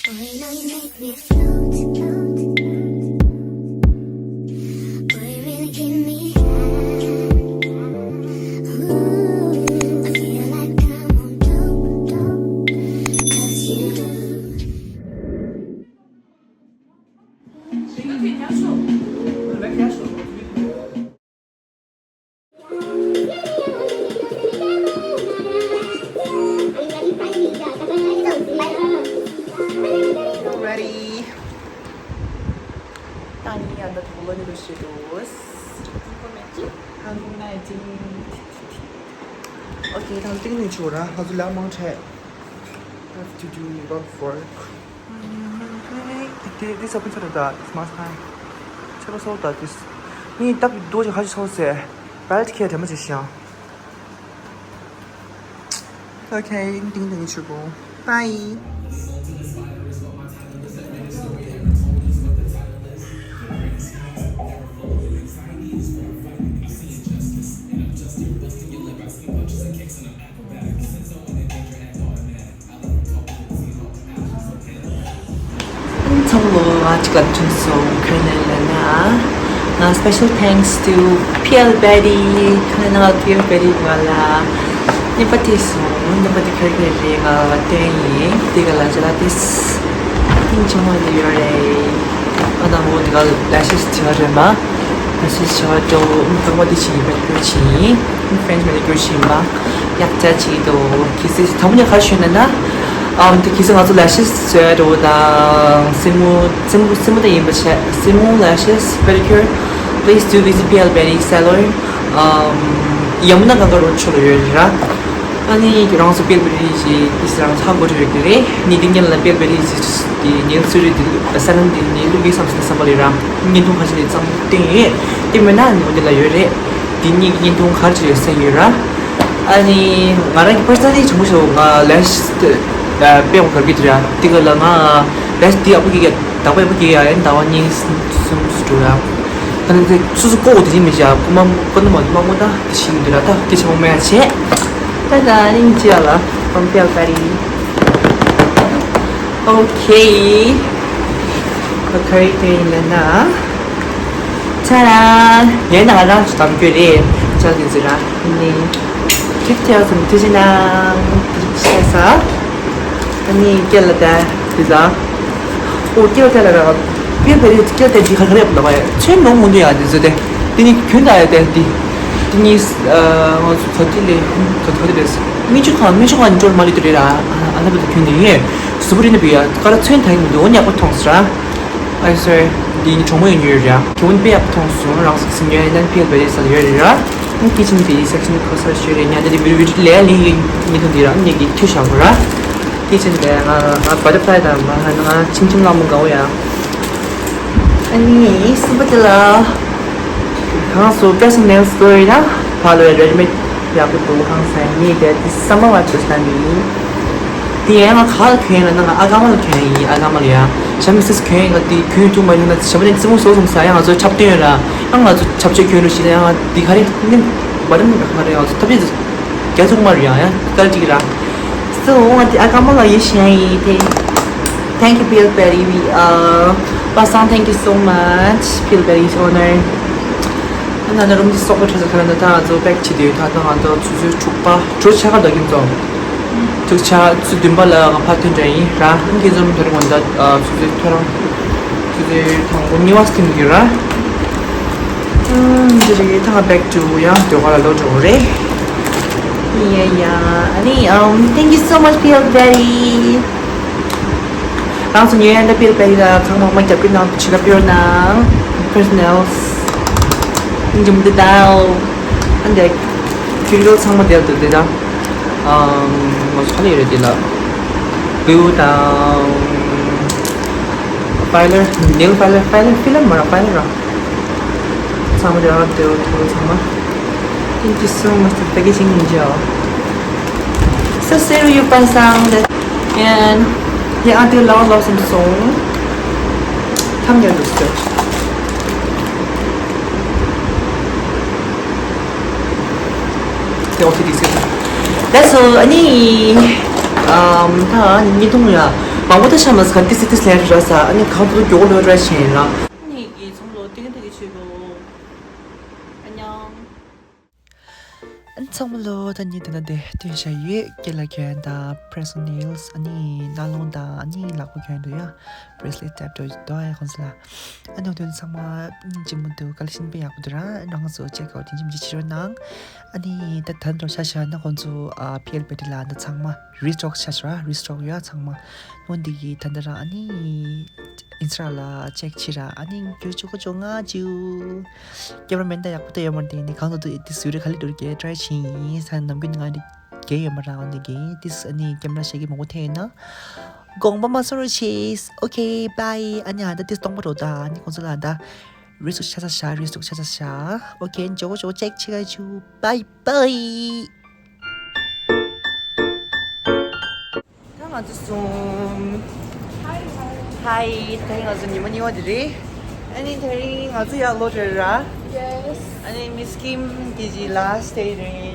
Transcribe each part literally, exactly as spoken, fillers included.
I know you make me float, float. Boy, you really give me high. Ooh, I feel like I'm on dope, dope. 'Cause you Okay, ད་ཏིང་ནི་ཆུ་ར་ང་ཚོ་ལ་མང་ཆེ། Have to do a lot of work. This, this open to the smart time. ཆེ་བ་སོ་ད་this. ནི་ད་དུ་ཅི་ཁ་ཅི་སོ་སེ། Belt care དེ་མ་ཅི་ཤང་། Okay, ཏིང་ཏིང་ཆུ་གོ། Bye. ཚང་མ་ལོ་ང་གཅིག་ལ་ཐུག་སོང་། ཁ་ནས་ལ་ན་ང་special thanks to P L Betty. ཁ་ནས་ང་P L Betty ང་ལ་ནི་པ་ཏི་སོང་། ནི་པ་ཏི་ཁ་ཁ་རེ་ང་ལ་བསྟན་ཡིན། དེ་ག་ལ་ཅ་ལ་ཏིས་ཏིང་ཆུང་བ་ལ་ཡོད་རེད། ང་དང་མོ་དེ་ག་lashes བྱེད་རེད་མ། lashes བྱེད་དོ་ཐང་པ་དེ་བྱེད་ཡིན། manicure བྱེད་ཡིན། French manicure བྱེད་ཡིན་པ། ཡག་ཅག་བྱེད་དོ། གི་སི་དང་པོ་ནས་ག་ཞུས་ན་ན། ཨམ་དེ་གི་སི་ང་ཚོ་lashes བྱེད་དོ་དང་སེན་མོ་སེན་མོ་སེན་མོ་དེ་ཡིན་པ་བྱས། སེན་མོ་lashes pedicure please do visit P L Betty salon. ཨམ་ཡ་མུ་ན་གང་ག་རོ་ཆོ་ལ་ཡོད་ར། ཨ་ནི་རང་ཚོ་དཔལ་བེ་རི་ཞིག་ཨིས་རང་ཚོ་ཧ་གོ་རེ་ཡོད་ཀྱི་རེད། ཉིན་དེ་ཉིན་ལ་དཔལ་བེ་རི་ཞིག་གི་ཉིན་སུ་རེད་དེ་ས་ནམ་དེ་ཉིན་ལུག་གི་བསམ་སོང་བསམ་པ་ལས་ར། བརྙན་ཐུང་ཁ་ཤས་ནས་ཙམ་བསྟན་ཡོད། དེ་མིན་ན་ནི་འོ་དེ་ལ་ཡོད་རེད། དེ་གཉིས་ཀྱི་བརྙན་ཐུང་ག་རེ་ཡོད་སེ་ཡོད་ར། ཨ་ནི་ང་རང་གི་personally་དྲང་པོ་ཞུ་ང་lash་དཔེ་འོ་གར་གི་དེ་ར། དེ་ག་ལ་ང་lash་དེ་ཨ་ཕོ་གི་ཡ་ད་པ་ཨ་ཕོ་གི་ཡ་ཡན་ཟླ་བ་གཉིས་གསུམ་ཞུ་འགྲོ་ཡ། ད་ནི་དེ་སུ་སུ་ཀོ་དེ་ཡིན་མི་བྱ་ཀོ་མ་ཀོ་ནི་མ་མ་མོ་ད་དེ་ཤིང་འདི་ར་ད་དེ་ཆ་མོ་མེ་ཡ་ཆེ། ད་ད་ནིང་ཅི་ཡ་ལ་from Pialpari. Okay. ཁ་ཁ་རི་དེ་ཡིན་ལ་ན། ཆ་ར་ངའི་ནང་རང་ཚོ་དམ་རྒྱུ་རེད། ཅག་དེ་ཟེར་ར་ནི་gift ཡག་སུམ་ཐུ་ཅི་ན་ཤེས་ས། ཨ་ནི་སྐད་ལ་བལྟས་དེ་ཟ། ཨོ་སྐད་ལ་བལྟས་ལ་ར། སྐད་བལྟས་རེད། སྐད་བལྟས་འདི་ག་ག་རེ་ཡག་པོ་འདུག་ག་ཚོན་ནོར་མོ་འདུག་ཡ་འདི་ཚོ་དེ། དེ་ནི་གྱོན་ད་ཡ་དེ་འདི། དེ་ནི་ང་ཚོ་ག་དེ་ལས་ག་དེ་ག་དེ་རེད། སྨན་ཆུ་ཁང་སྨན་ཆུ་ཁང་ནི་ཅོར་མ་ལི་དུ་རེད་ར། ཨ་ན་པ་དེ་གྱོན་ནི་ཡོད། གཟུ་བོ་རེད་ན་བི་ཡ་ཀ་ར་ཚོན་ད་ཡིན་མི་འདུག་ཨོ་ནི་ཡག་པོ་མཐོང་སོང་ར། ཨའི་སོ་རི། འདི་ནི་གྲོགས་མོ་ཡོད་ཉོས་རེད་ཡ། གྱོན་དཔེ་ཡག་པོ་མཐོང་སོང་། རང་སོ་སི་ཉོས་ཡིན་ན་ཕི་ཡ་བེ་རེ་ས་ལ་ཡོད་རེད་ར། ཁི་ཆན་དེ་section ཁོ་སར་ཤོད་རེད། ཉ་དེ་དེ་བི་རི་ལས་ལས་ཡིན་ཉི་ཐུང་དེ་ར་ཉི་གི་ཐུ་ཤ་གོ་ར། ཁི་ཆན་དེ་ང་ང་butterfly དང་མ་ཧ་ང་ཆིམ་ཆིམ་ལ་མོ་གའོ་ཡ། ཨ་ནི་སུ་པ་དེ་ལ་གང་སོ་personal story ན་ཕ་ལོ་ready made ཡག་པོ་འདུག་ཧང་སང་ཉིད་དེ་དེ་ས་མ་བ་ཆོས་ལ་མི་ཡིན། དེ་ཡང་ང་ག་ལ་གྱོན་ཡིན་ལ་ན་ང་ཨ་ཀ་མ་ལ་གྱོན་ཡིན། ཨ་ཀ་མ་ལ་ཡ་ཞྭ་མི་སིས་གྱོན་ཡིན། ང་དེ་གྱོན་ཐུབ་མ་ཡོང་ན་ཞྭ་མོ་ནས་རྩེད་མོ་བཟོ་སོང་ས་ཡང་ང་ཚོ་ཆབ་སྟོན་ཡོད་ལ་ཡང་ང་ཚོ་ཆབ་ཆོས་གྱོན་རུ་ཞིག་ན་ཡང་ང་དེ་ག་རེ་ནི་བ་རེ་ནི་ག་རེ་ང་ཚོ་ཐབས་ཤེས་རྒྱ་ཐུག་མ་རུ་ཡང་ཡང་སྐར་གཅིག་ར། སོ་ང་དེ་ཨ་ཀ་མ་ལ་ཡི་ཞན་ཡིན་དེ། Thank you Pialpari. We uh Pasang, thank you so much. Pialpari is honor. ཨ་ན་ན་རུམ་དེ་སོག་པོ་ཁྲ་ས་ཁ་ན་ད་ང་ཚོ་པེག་བྱེད་དུས་ད་ད་ང་ཚོ་ཆུ་ཚོད་དྲུག་པ་དྲུག་ཆ་ཁ་ད་གིན་ཚོ། དྲུག་ཆ་ཆུ་བདུན་པ་ལ་ང་ཕ་ཐོན་འདྲ་ཡིན་ར། ཨང་ཀི་ཚོ་མི་ཐོ་རེ་ངོ་ད་ཆུ་ཚོད་ཐོ་རང་ཆུ་ཚོད་དང་པོ་གཉིས་པ་སྟིང་གི་ར། ཨུམ་འདི་རེད་ད་ང་back to ཡང་ཟློས་གར་ལ་ལོག་འགྲོ་གི་རེད། ཡ་ཡ་ཨ་ནི་um thank you so much Pialpari. རང་ཚོ་ཉེ་ཡན་ད་པིར་པེ་རི་ལ་ཚང་མ་མ་རྒྱབ་ཀྱི་ནང་ཆི་ལ་པིར་ནང་personals འཇུམ་དེ་དང་ཨ་འདྲ་ཁྱུ་རོ་ཚང་མ་དེར་དུ་དེ་དང་ཨམ་ང་ཚོ་ལ་ཡོད་རེད་དེ་ལ་glue དང་filer nail filer filer filler མ་ར་filer ར། ཚང་མ་དེ་རང་དེ་རུ་ཐུག་ཚང་མ། Thank you so much for packaging me, Joe. So sorry you pass down that and yeah, I do love love some song. Come here, this girl. That's all. Ani. ཨམ། ད་ཉིས་སྟོང་ཡ། མང་པོ་ད་ཤ་མ་ཟ་ག་ཏི་སི་ཏི་སི་ལེན་ར་ས་ཨ་ནི་གང་དུ་མགྱོགས་ལོས་ར་ཆེན་ལ། ནི་གི་ཚང་ལོ་ཏིང་ཏིང་གི་ཆུ་བོ། ཨ་ཉང་། ཨ་ཚང་མ་ལོ་ད་ཉིད་དེ་ན་དེ་སྟོན་བྱ་ཡོད་སྐེ་ལ་གྱོན་དང་press on nails ཨ་ནི་སྣ་ལོང་དང་ཨ་ནི་ལག་པ་གྱོན་འདུག་ཡ། bracelet ཏེབ་འགྲོ་འདུག་ཡ་ཁོང་ཚོ་ལ། ཨ་ནི་འོ་དེ་ཚང་མ་སྙིང་རྗེ་མོ་འདུག collection དཔེ་ཡག་པོ་འདུག་ར་རང་ཚོ་check out ཇི་འཇིམ་ཇི་ཆི་རོ་ནང་། ཨ་ནི་ད་ད་འགྲོ་ཤ་ཤ་ན་ཁོང་ཚོ་ཨ་ཕི་ཨེལ་པེ་ཏི་ལ་ད་ཚང་མ་restock ཤ་ཤ་ར་restock ཡོད་ཚང་མ། འོ་འདི་གི་ད་ད་ར་ཨ་ནི་ཨིན་སི་ཊ་ལ་check ཆི་ར་ཨ་ནི་རྒྱུ་ཅུ་གོ་ཅོ་ང་ཅིའུ། ཀེམ་ར་མེན་ད་ཡག་པོ་ད་ཡོད་མ་རེད་དེ་ནི་གང་དུ་དུ་དེ་སུ་རེ་ག་ལེ་འགྲོ་རྒྱལ་try ཆི་ཡིན་ས་ནམ་རྒྱུན་ང་རེ་རྒྱལ་ཡོད་མ་ར་འོ་འདི་གི་དེ་ཨ་ནི་ཀེམ་ར་ཤེ་གི་མང་པོ་ཐེ་ཡིན་ན། དགོངས་པ་མ་ཚོམ་རོགས་བྱེད། Okay bye ཨ་ནི་ཨ་ད་དེ་སྟོང་པ་རོ་ད་ཨ་ནི་ཁོང་ཚོ་ལ་ད་རི་སུ་ཆ་ཚ་ཤ་རི་སུ་ཆ་ཚ་ཤ། Okay ཇོ་ཇོ་check ཆི་ག་ཆུ། Bye bye ད་ང་ཚོ་སོང་། Hi ད་ང་ཚོ་ཉི་མ་གཉིས་པ་དེ་རེད། ཨ་ནི་དེ་རིང་ང་ཚོ་ཡར་ལོག་འགྲོ་ར། Yes ཨ་ནི་མིས་ཀིམ་གི་ཇི་last day རེད།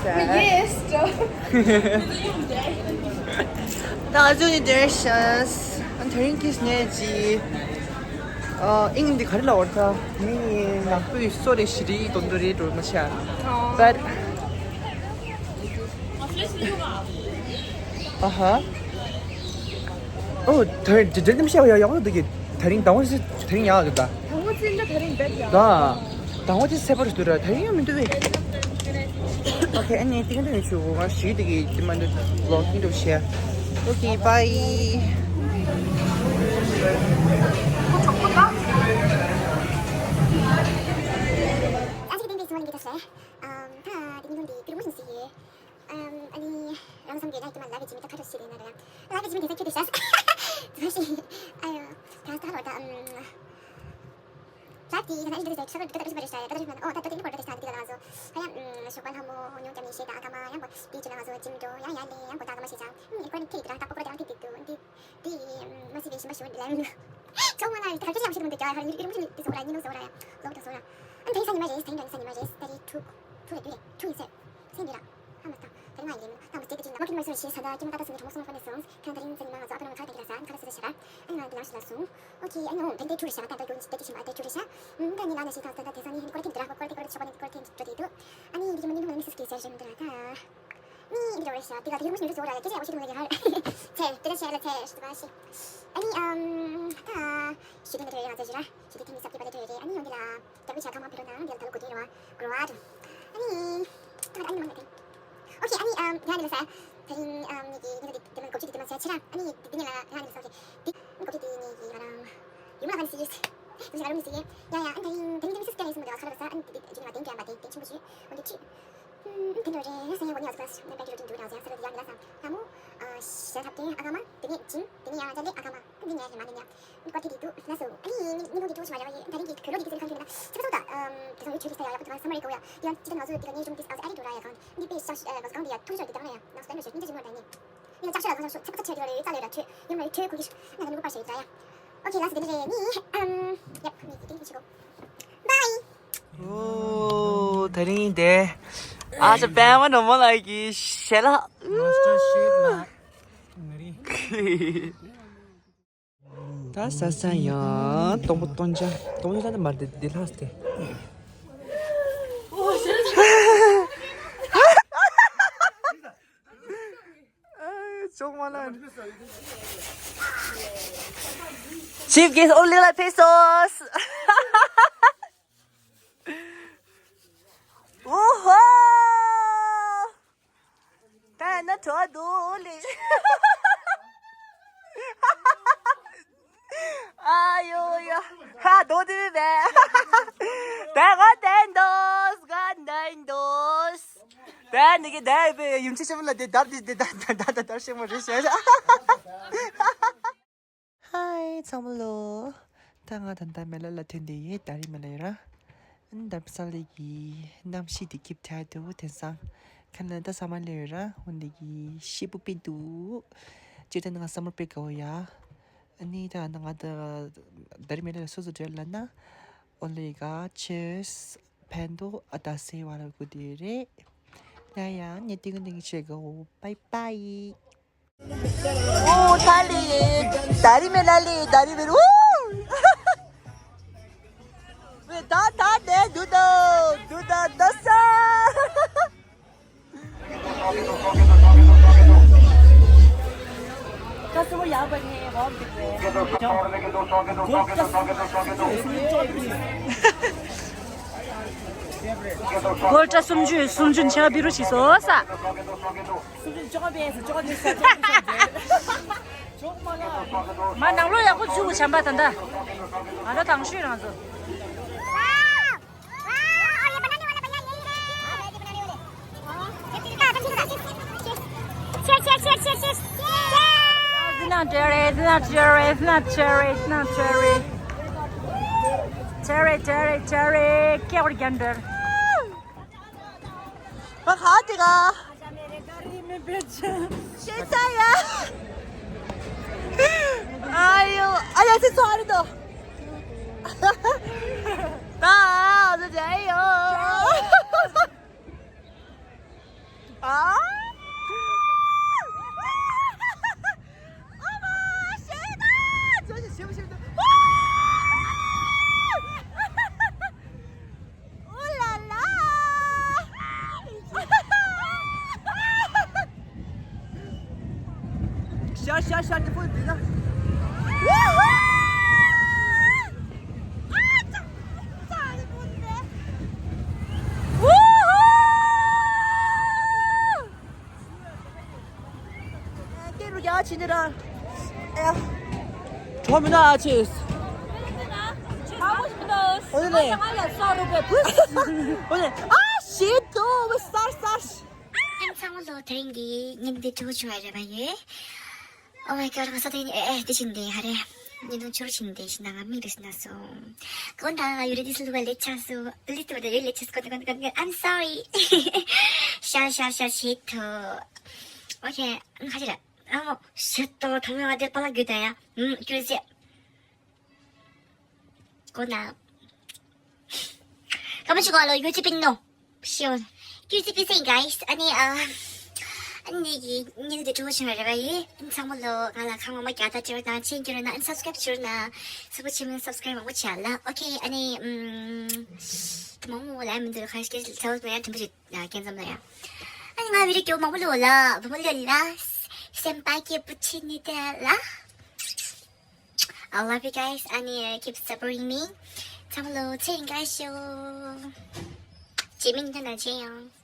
Sad. Yes. ད་ང་ཚོ་ནི་དེར་ཤས། ཨ་དེ་རིང་གིས་ནས་ཇི། ཨ་ཨིང་འདི་ག་རེ་ལ་བར་ད། མི་ནག་པོའི་སོ་རེ་ཞི་རི་དོན་དུ་རེད་འགྲོ་མ་ཆ། But ཨ་ཧ། ཨོ་དེ་དེ་དེ་ནམ་ཤེས་ཡ་ཡག་པོ་འདུག་གི། དེ་རིང་དང་པོ་ཞིག་དེ་རིང་ཡག་འདུག་ད། དང་པོ་ཅི་འདྲ་དེ་རིང་བེད་ཡ། ད། དང་པོ་ཅི་སེ་པར་འདུག་ར་དེ་རིང་ཡང་མི་འདུག་བས། Okay ཨ་ནི་དེ་ག་འདྲ་ཡོད་ཆུ་བོ་ང་ཞུས་དེ་གི་དེ་མ་འདུག་vlog འདུག་བཤད། Okay bye ཨ་ཅིག་ཏིང་ཏིང་སི་མ་ལིང་གི་ད་ཟེར། ཨམ། ད་དེ་ཉིན་དུང་འདི་དེ་རུ་མ་ཞིག་ཟིག་ཡོད། ཨམ། ཨ་ནི་རང་བསམ་གྱི་ཡང་དེ་མ་ལབ་པའི་ཇི་མི་ད་ཁ་ཐུག་ཤི་རེད་ན་ར། ལབ་པའི་ཇི་མི་དེ་ཚ་ཁྱོད་དེ་ཤ་ཟ་ཟ་ཤི། ཨ་ཡོ། ད་ད་ལོ་ད་ཨམ། ལབ་དེ་ད་ན་ཨི་འདི་ཚ་ཁྱོད་ད་ད་ཤི་མ་རེད་ཤ་ཡ་ད་ད་ཤི་མ་ཨོ་ད་ད་དེ་ནི་གོ་ད་དེ་ཤ་དེ་ལ་ང་ཚོ། ཧ་ཡ། ཞོགས་པ་ལྷ་མོ་ཉུང་ཀྱ་མི་ཤེས་ད་ཨ་ཀ་མ་ཡང་གོ་དེ་ཇི་ལ་ང་ཚོ་ཇིམ་འགྲོ་ཡ་ཡ་ལེ་ཡང་གོ་ད་ཨ་ཀ་མ་ཤེས་ཅང་ཨི་ཀོ་ནི་ཐེ་དེ་རང་ད་ཀོ་ཀོ་ད་རང་ཐེ་དེ་དུ་འདི། དེ་མ་སི་བའི་ཞིམ་པ་ཞུ་ལ་མིན། ཚོགས་མ་ལ་ཡི་ད་ག་ཅི་ཡང་ཞིག་མི་འདུག་ཀྱ་ཧ་ཡི་རི་རུ་ཞིག་དེ་སོ་ར་ཉི་ནུ་སོ་ར་ཡ་ལོག་ད་སོ་ར། ཨ་ད་ཡི་ས་ཉི་མ་རེད། ད་ཡི་ད་ཡི་ས་ཉི་མ་རེད། ད་རི་ཐུག་ཐུག་རེད་དུ་རེད་ཐུག་ཡིན་ཟེར། སེང་གེ་ར། ཧ་མ་ད་ད་རི་ང་ཡི་རེད་མིན་ད་མ་སྟེ་ད་ཅི་ན་མ་ཁི་མ་སོ་ཤེས་ས་ད་ཀྱི་མ་ད་ད་སེང་གེ་གྲོགས་མོ་སོང་ཁོ་ནས་སོང་ཁ་ད་རི་ས་ཉི་མ་ང་ཚོ་ཨ་ད་རང་ཁ་ད་ཀྱི་ར་ས་ཁ་ད་སེ་ས་ཤ་ར། ཨ་ང་ད་ལ་ཤི་ལ་སོང་། ཨོ་ཁེ་ཨ་ཉོ་ད་འདི་ཐུག་རེད་ཤ་ད་ད་ཡོ་ད་ཅི་ཤི་མ་ད་ཐུག་རེད་ཤ། ད་ཉི་ལ་ན་ཤི་ད་ད་ད་ད་ས་ནི་ཧི་ཀོ་ར་ཐེམ་དི་ར་ཀོ་ར་ཐེམ་ཀོ་ར་ཐེམ་ཤོ་པ་ནི་ཀོ་ར་ཐེམ་ཅོ་དེ་དུ། ཨ་ནི་འདི་གི་མ་ནི་ནུ་མ་ནི་སི་སྐེ་ཟེར་ཞེ་མི་འདི་ར་ད། ནི་འདི་ར་རེད་ཤ་དེ་ག་དེ་རུ་མ་ཞིག་འདི་ཟོ་ར་ཡ་ཀེ་ཅི་ཡ་བ་ཤི་དུ་ལ་ཡ་ཧ། ཚེ་དེ་ར་ཤ་ལ་ཚེ་ཤི་དུ་བ་ཤི། ཨ་ནི་ཨམ་ད། ཞི་དེ་འདི་ར་ཡ་ཚེ་ཞི་ར། ཞི་དེ་ཐེམ་ནི་སབ་ཀི་པ་དེ་ར་རེད། ཨ་ནི་ཡོང་འདི་ལ་རྒྱ་མི་ཆ་ཁ་མ་ཕི་རོ་ནང་འདི་ལ་ད་ལོ་གོ་དེ་ར་བ་གོ་ར་དུ། ཨ་ནི། ད་ཨ་ནི་མ་ནི་དེ། ཨོ་ཁེ་ཨ་ནི་ཨམ་ཡ་ནི་ལ་ས། ད་རིང་ཨམ་ནི་གི་ནི་དེ་དེ་མ་གོ་ཅི་དེ་དེ་མ་ཚེ་ཆི་ར། ཨ་ནི་དེ་ནི་ལ་ཡ་ནི་ལ་ས་ཨོ་ཁེ། དེ་ནི་གོ་ཅི་དེ་ནི་གི་ང་རང་། ཡུམ་ལ་ཁ་ནི་སི་ཡེ། དེ་ཞིག་ཨ་རུ་ནི་སི་ཡེ། ཡ་ཡ་ཨ་ད་ཡིན་དེ་ནི་དེ་ནི་སི་ཀ་ཡེ་སི་མོ་དེ་ལ་ཁ་ར་བ་ས་ཨ་ནི་དེ་དེ་ཇི་ནི་མ་དེ་ཀྱ་མ་དེ་དེ་ཆི་མོ་ཞུ། འོ་དེ་ཆི། ཨུམ་དེ་འདྲ་རེད་ས་ཡ་འོ་ནི་ཨ་ཙི་ཁ་ལ་སི་ནི་པ་ཀི་རུ་ཏིན་དུ་ར་ཟ་ས་ར་དེ་ཡ་ནི་ལ་ས་ལྷ་མོ། ཨ་ཞ་ཐབ་དེ་ཨ་ཀ་མ་དེ་ནི་ཇིམ་དེ་ནི་ཡ་ཡ་ལེ་ཨ་ཀ་མ་དེ་ནི་ཡ་ལེ་མ་དེ་ནི་ཡ། ནི་པ་དེ་དེ་དུ་ལ་སོ་ཨ་ནི་ནི་ནི་ནི་དེ་ཆི་མ་ར་བ་ཡེ་ད་རིང་གི་གོ་ལོ་དེ་དེ་སི་ཁ་ལི་ཁ་ལི་ན་ཆི་ཚོ་ད། དེ་ཚོ་ཡོད་ཆོས་ཀྱི་ས་ཡ་ཡག་པོ་དུ་ས་མ་རེ་གོ་ཡ་དེ་ཡང་ཅི་ད་ང་ཚོ་དེ་ག་ནས་ཇུམ་དེ་ཨ་ཨ་རི་དུ་ར་ཡ་གང་། འདི་པེ་ཤ་ཤ་ཨ་བ་གང་འདི་ཡ་ཐུག་ཆོས་དེ་གང་ལ་ཡ་ནང་སུ་ཏན་ནོ་ཤོད་ཉིན་ཅི་མོ་ད་ནི། ཡང་ཅག་ཤོད་ལ་གང་ཤོད་ཚགས་ཚགས་ཆེ་དེ་ལ་རེ་རྩ་ལས་ར་ཆོས་ཡུམ་ལ་ཡི་ཆོས་ཁུ་གི་ཤོད་ང་ད་ནི་ལུག་པ་ཞེས་ར་ཡ། ཨོ་ཁེ་ལ་སི་དེ་འདྲ་རེད་ནི། ཨམ། ཡབ་ནི་དེ་དེ་ཆི་གོ། བའི། ཨོ་དེ་རིང་དེ། ཨ་ཅག་པད་མ་ནོར་མོ་ལགས་ཀྱི་ཞལ་ལག Master Chef ལགས། ང་རེད། ད་ས་ས་ཡང་སྟོང་པོ་སྟོང་ཆ་སྟོང་ཆ་ད་མར་དེ་དེ་ལྷག་སྟེ། ཅོག་མ་ལ། Chief guest only like pesos. ཨོ་ཧོ། ད་ན་ཐོ་དོ་ལེ། ཨ་ཡོ་ཡོ། ཧ་དོ་དེ་བེ། ད་ག་དན་དོས་ག་དན་དོས། ད་ནི་གི་ད་བེ་ཡུམ་ཆེ་ཆེ་མོ་ལ་དེ་དར་དེ་དེ་ད་ད་ད་ད་དར་ཤེ་མོ་རེ་ཤེ། Hi ཚང་མ་ལོ། ད་ང་ད་ལྟ་མེ་ལ་ལ་ཐོན་དེ་ཡེ་ད་རི་མེ་ལ་ཡོད་ར། ཨན་དར་ས་ལི་གི་གནམ་གཤིས་དེ་ཁྱིབ་ཐལ་དུ་དེང་སང་ཁ་ན་ད་ས་མ་ལེ་ཡོད་ར། འོན་དེ་གི་ཤི་པུ་པི་དུ་ཅི་ད་ང་ས་མར་པེ་གའོ་ཡ། ཨ་ནི་ད་ང་ད་ད་རི་མེ་ལ་ལ་སོ་སོ་བྲེལ་ལ་ན་ཨོ་ལེ་ག་ཆེས་ཕན་དོ་ཨ་ད་སེ་བ་ལ་གུ་དེ་རེད། ཡང་ཡང་ཉེ་དུས་ཀྱི་འདི་གི་བྱེད་དགོས། Bye bye. ཨོ་ཐ་ལི། ད་རི་མེ་ལ་ལི་ད་རི་མེ་ཨུ། ཝེ་ད་ད་དེ་དུ་དོ་དུ་ད་ད་ས། སྒོར་ཊ་སུམ་ཅུ་སུམ་ཅུ་ཆ་བི་རུ་ཞིག་བཟོ་ས། མ་ནང་ལོགས་ཡག་པོ་བཅུག་བྱམས་པ་ད་ལྟ། ང་ཚོ་དང་ཤོས་རང་ཚོ། It's not cherry, it's not cherry, it's not cherry. Cherry, cherry, cherry. ཁྱེད་ཀྱི་རྒྱན་འདིར། ཨ་ཧ་དེ་ག་ཤེས་ཚ་ཡ། ཨ་ཡོ། ཨ་ཡ་སི་སོ་ཨ་རི་དོ། ད་ཨ་ཟེ་ཡོ། ཨ། ཨ་མ་ཤེས་ད། ཇོ་ཇོ་ཞིབ་ཞིབ་ཏུ། ཨོ་ལ་ལ། ཤ་ཤ་ཤ་ཏི་ཕུ་འདི་ན། ཏེ་རུ་ཡ་ཆི་ནི་ར། ཨེ། གྲོ་མི་ན་ཨ་ཆེས། ཨོ་ནེ། ཨོ་ནེ། ཨ་ཤེས་དོ་བེ་སར་སར། ཨན་ཚང་མ་ལོ་དེ་རིང་གི་ཉིན་འདི་ཕྲུ་གུ་བྱུང་བ་རེད་པ་ཡོད། Oh my god ང་ས་དེ་ཨེ་ཨེ་དེ་བཞིན་དེ་ཧ་རེ། ཉིན་དུང་ཆུར་བཞིན་དེ་བཞིན་ང་མིག་རེ་སྣ་སོང་། ཀོ་ན་ང་ཡུ་རེ་དི་སི་ལུ་བ་ལེ་ཆ་སོ། ལི་ཏུ་བ་ཡུ་ལེ་ཆ་སོ་ཀོ་ཀོ་ཀོ། I'm sorry. ཤ་ཤ་ཤ་ཤེ་ཐོ། Okay ཁ་ཅི་ར། ཨ་མོ་ཤེ་ཐོ་ཐོ་མེ་བ་དེ་པ་ལ་གུ་ད་ཡ། ཨུམ་ཀུ་ཟེ། ཀོ་ན། ཀ་མ་ཅི་ཀོ་ལོ་ཡོ་ཅི་པིན་ནོ། ཤིའོ། ཀུ་ཅི་པི་སེ་guys ཨ་ནི་ཨ། ཨ་ནི་གི་ཉིན་དེ་ཕྲུ་གུ་བྱུང་བ་རེད་པ་ཡི། ཨ་ནི་ཚང་མ་ལོ་ང་ལ་ཁ་མང་པོ་རྒྱག་ད་ཅིར་དང་ཆེན་གྱུར་ན་ཨ་ནི་subscribe བྱུར་ན། སུ་པོ་ཆེན་མོ་subscribe མང་པོ་བྱ་ལ། Okay ཨ་ནི་ཨམ། ད་མང་པོ་ལ་མི་འདུག་ཁ་ཤས་ཚ་བོ་མ་ཡ་དྲན་པ་ཞིག་རྒན་འཛོམས་ལ་ཡ། ཨ་ནི་ང་བི་རི་ཀྱོ་མང་པོ་ལོ་ལ་བུ་མོ་ལོ་ལ། སེམས་པ་སྐྱིད་པོ་ཆེ་ནི་དེ་ལ། I love you guys. ཨ་ནི་keep supporting me. ཚང་མ་ལོ་ཚེ་རིང་བཀྲ་ཤིས་ཤོག་ཇེ་མིན་ཐ་ན་ཆེ་ཡང་།